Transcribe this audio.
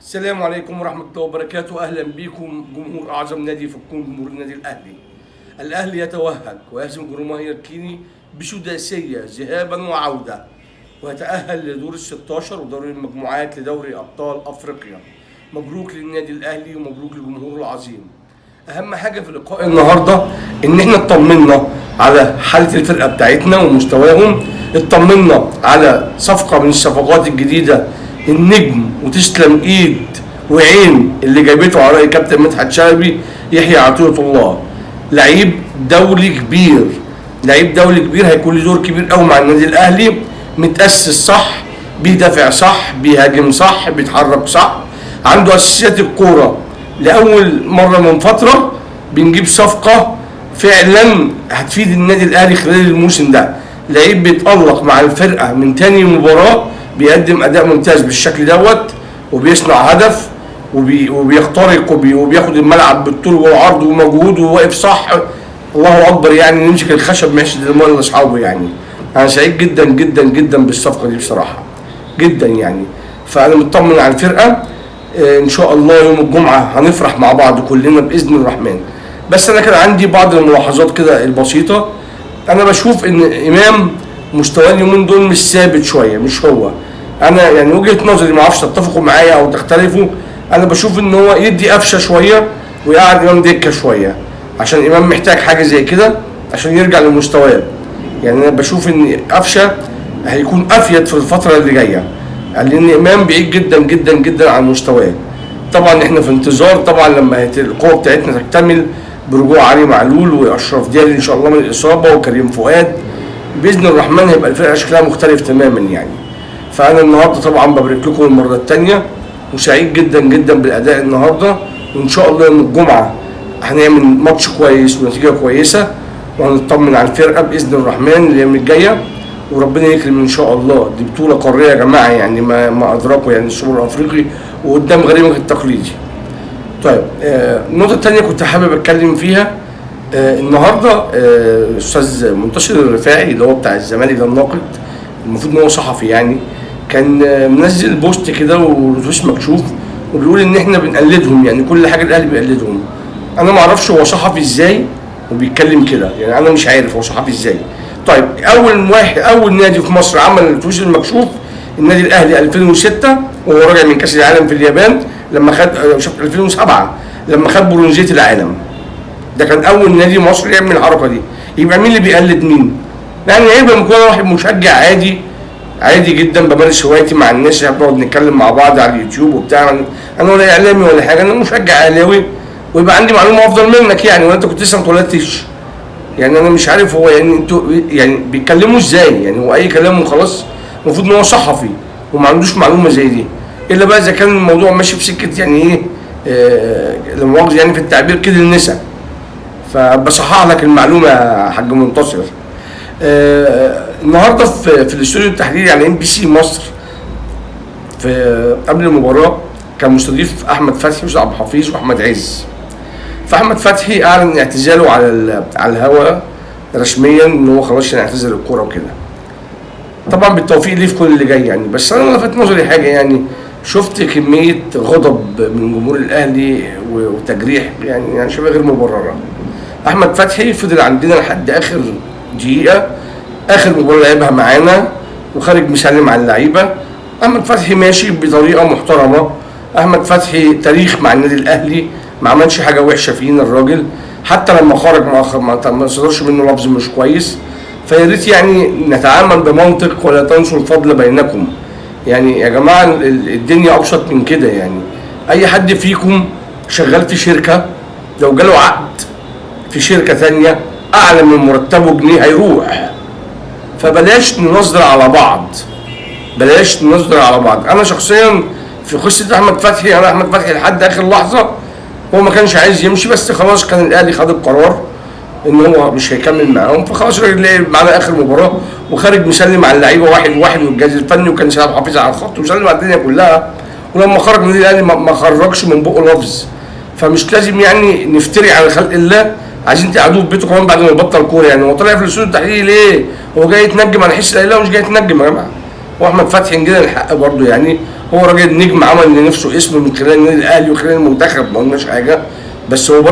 السلام عليكم ورحمة الله وبركاته. أهلا بكم جمهور أعظم نادي في الكون، جمهور النادي الأهلي. الأهلي يتوهج ويهزم جورماهيا الكيني بسداسية ذهابا وعودة، ويتأهل لدور ال16 ودوري المجموعات لدوري أبطال أفريقيا. مبروك للنادي الأهلي ومبروك لجمهوره العظيم. أهم حاجة في لقاء النهاردة إن إحنا اطمنا على حالة الفرقة بتاعتنا ومستواهم، اطمنا على صفقة من الصفقات الجديدة، النجم وتسلم ايد وعين اللي جابته على رأي كابتن مدحت شلبي، يحيى عطية الله. لعيب دولي كبير، لعيب دولي كبير، هيكون له دور كبير قوي مع النادي الاهلي. متأسس صح، بيدافع صح، بيهاجم صح، بيتحرك صح، عنده اساسيات الكورة. لاول مرة من فترة بنجيب صفقة فعلا هتفيد النادي الاهلي خلال الموسم ده. لعيب بيتألق مع الفرقة من تاني مباراة، بيقدم اداء ممتاز بالشكل دوت، وبيصنع هدف، وبيخترق وبياخد الملعب بالطول والعرض ومجهود وواقف صح. الله اكبر، يعني نمسك الخشب ما يحشد المية لاصحابه. يعني انا سعيد جدا جدا جدا بالصفقه دي بصراحة جدا يعني. فانا مطمن على الفرقة، ان شاء الله يوم الجمعة هنفرح مع بعض كلنا باذن الرحمن. بس انا كان عندي بعض الملاحظات كده البسيطة. انا بشوف ان امام مستواه اليومين دول مش ثابت شوية، مش هو. انا يعني وجهه نظري، ما اعرفش تتفقوا معايا او تختلفوا، انا بشوف ان هو يدي قفشه شوية ويقعد امام دكه شوية، عشان امام محتاج حاجة زي كده عشان يرجع لمستواه. يعني انا بشوف ان قفشه هيكون افيد في الفترة اللي جاية، لان امام بعيد جدا جدا جدا عن مستواه. طبعا احنا في انتظار طبعا لما القوة بتاعتنا تكتمل برجوع علي معلول واشرف ديالي ان شاء الله من الاصابة وكريم فؤاد، باذن الرحمن هيبقى الفرقة شكلها مختلف تماما يعني. فانا النهارده طبعا ببارك لكم المرة الثانية، وسعيد جدا جدا بالاداء النهارده، وان شاء الله يوم الجمعة هنعمل ماتش كويس ونتيجة كويسة، وهنطمن على الفرقة باذن الرحمن الايام الجاية، وربنا يكرم ان شاء الله. دي بطوله قارية يا جماعة، يعني ما ادراكوا يعني السوبر الافريقي وقدام غريمك التقليدي. طيب النقطة الثانية كنت حابب اتكلم فيها النهارده. استاذ منتصر الرفاعي اللي هو بتاع الزمالك ده، الناقد، المفروض ان هو صحفي يعني، كان منزل بوست كده والوش مكشوف، وبيقول ان احنا بنقلدهم، يعني كل حاجة الاهلي بيقلدهم. انا ما اعرفش هو صحفي ازاي وبيتكلم كده، يعني انا مش عارف هو صحفي ازاي. طيب اول نادي في مصر عمل الفوز المكشوف النادي الاهلي 2006، وهو راجع من كاس العالم في اليابان لما خد 2007 لما خد برونزيه العالم. ده كان اول نادي مصري يعمل الحركة دي. يبقى مين اللي بيقلد مين؟ يعني عيب لما يكون واحد مشجع عادي عادي جدا، بمارس هوايتي مع الناس، يعني بنقعد نتكلم مع بعض على اليوتيوب وبتاع، انا ولا اعلامي ولا حاجة، انا مشجع اهلاوي ويبقى عندي معلومة افضل منك يعني، وانت كنت لسه ما اتولدتش. يعني انا مش عارف هو يعني انتوا يعني بيتكلموا ازاي، يعني هو اي كلام وخلاص. المفروض ان هو صحفي وما عندوش معلومة زي دي، الا بقى اذا كان الموضوع ماشي في سكة يعني ايه، لا مؤاخذة يعني في التعبير كده النسا. فبصحح لك المعلومة يا حاج منتصر. النهارده في الاستوديو التحليلي على MBC مصر في قبل المباراة كان مستضيف احمد فتحي وعبد الحفيظ واحمد عز. فاحمد فتحي اعلن اعتزاله على الهواء رسميا، ان هو خلاص هيعتزل الكورة وكده. طبعا بالتوفيق ليه في كل اللي جاي يعني. بس انا لفت نظري حاجة، يعني شفت كمية غضب من جمهور الاهلي وتجريح يعني شبه غير مبررة. احمد فتحي فضل عندنا لحد اخر دقيقة، اخر مباراة لعبها معانا وخارج مسلم على اللعيبة. احمد فتحي ماشي بطريقة محترمه، احمد فتحي تاريخ مع النادي الاهلي، ما عملش حاجة وحشة فينا الراجل، حتى لما خرج ما صدرش منه لفظ مش كويس. فيا ريت يعني نتعامل بمنطق ولا تنسوا الفضل بينكم. يعني يا جماعة الدنيا ابسط من كده. يعني اي حد فيكم شغال في شركة لو جاله عقد في شركة ثانية اعلى من مرتبه جنيه هيروح. فبلاش ننظر على بعض، بلاش ننظر على بعض. انا شخصيا في قصة احمد فتحي، انا احمد فتحي لحد اخر لحظة هو ما كانش عايز يمشي، بس خلاص كان الاهلي خد القرار ان هو مش هيكمل معاهم، فخلاص الراجل لعب معانا اخر مباراة وخارج مسلم على اللعيبة واحد واحد والجهاز الفني، وكان سلام حفيظ على الخط وسلم على الدنيا كلها. ولما خرج من الاهلي ما خرجش من بقه لفظ. فمش لازم يعني نفتري على خلق الله، عايزين تقعدوه في بيته كمان بعد ما يبطل كورة. يعني هو طالع في الاستوديو التحليلي ليه؟ هو جاي يتنجم على حس الاهلي؟ مش جاي يتنجم يا جماعة. واحمد فتحي نجينا الحق برضه، يعني هو راجل نجم، عمل لنفسه اسم من خلال النادي الاهلي وخلال المنتخب، ما قلناش حاجة، بس هو برضه